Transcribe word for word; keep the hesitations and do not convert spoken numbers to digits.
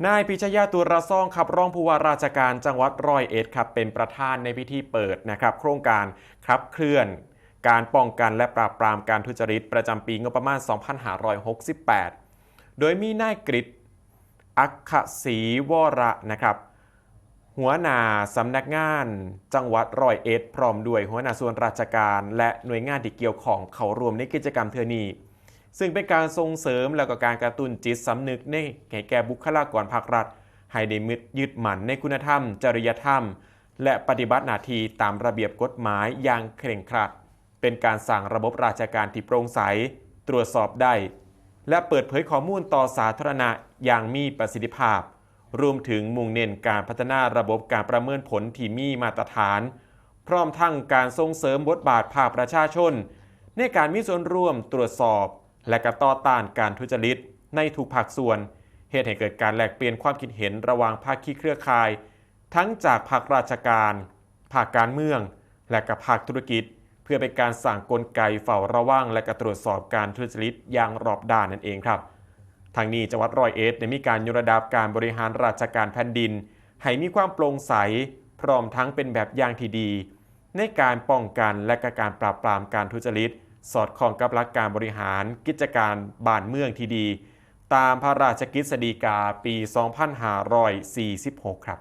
นายปิชยา ตุรซองครับ รองผู้ว่าราชการจังหวัดร้อยเอ็ดครับ เป็นประธานในพิธีเปิดนะครับ โครงการขับเคลื่อนการป้องกันและปราบปรามการทุจริตประจำปีงบประมาณ สองพันห้าร้อยหกสิบแปด โดยมีนายกฤษ อัคคศรีวรนะครับ หัวหน้าสำนักงานจังหวัดร้อยเอ็ด พร้อมด้วยหัวหน้าส่วนราชการ และหน่วยงานที่เกี่ยวข้องเข้าร่วมในกิจกรรมเทื่อนี้ ซึ่งเป็นการส่งเสริมและก็การกระตุ้นจิตสำนึกในให้แก่บุคลากรภาครัฐ ให้ได้ยึดมั่นในคุณธรรม จริยธรรม และปฏิบัติหน้าที่ตามระเบียบกฎหมายอย่างเคร่งครัด เป็นการสร้างระบบราชการที่โปร่งใส ตรวจสอบได้ และเปิดเผยข้อมูลต่อสาธารณะอย่างมีประสิทธิภาพ รวมถึงมุ่งเน้นการพัฒนาระบบการประเมินผลที่มีมาตรฐาน พร้อมทั้งการส่งเสริมบทบาทภาคประชาชน ในการมีส่วนร่วมตรวจสอบ และก็ต่อต้านการทุจริตในทุกภาคส่วน เฮ็ดให้เกิดการแลกเปลี่ยนความคิดเห็นระหว่างภาคีเครือข่าย ทั้งจากภาคราชการ ภาคการเมือง และก็ภาคธุรกิจ เพื่อเป็นการสร้างกลไกเฝ้าระวัง และก็ตรวจสอบการทุจริตอย่างรอบด้านนั่นเองครับ ทั้งนี้จังหวัดร้อยเอ็ดได้มีการยกระดับการบริหารราชการแผ่นดิน ให้มีความโปร่งใส พร้อมทั้งเป็นแบบอย่างที่ดี ในการป้องกันและก็การปราบปรามการทุจริต สอดคล้องกับหลักการบริหารกิจการบ้านเมืองที่ดี ตามพระราชกฤษฎีกาปี สองพันห้าร้อยสี่สิบหก ครับ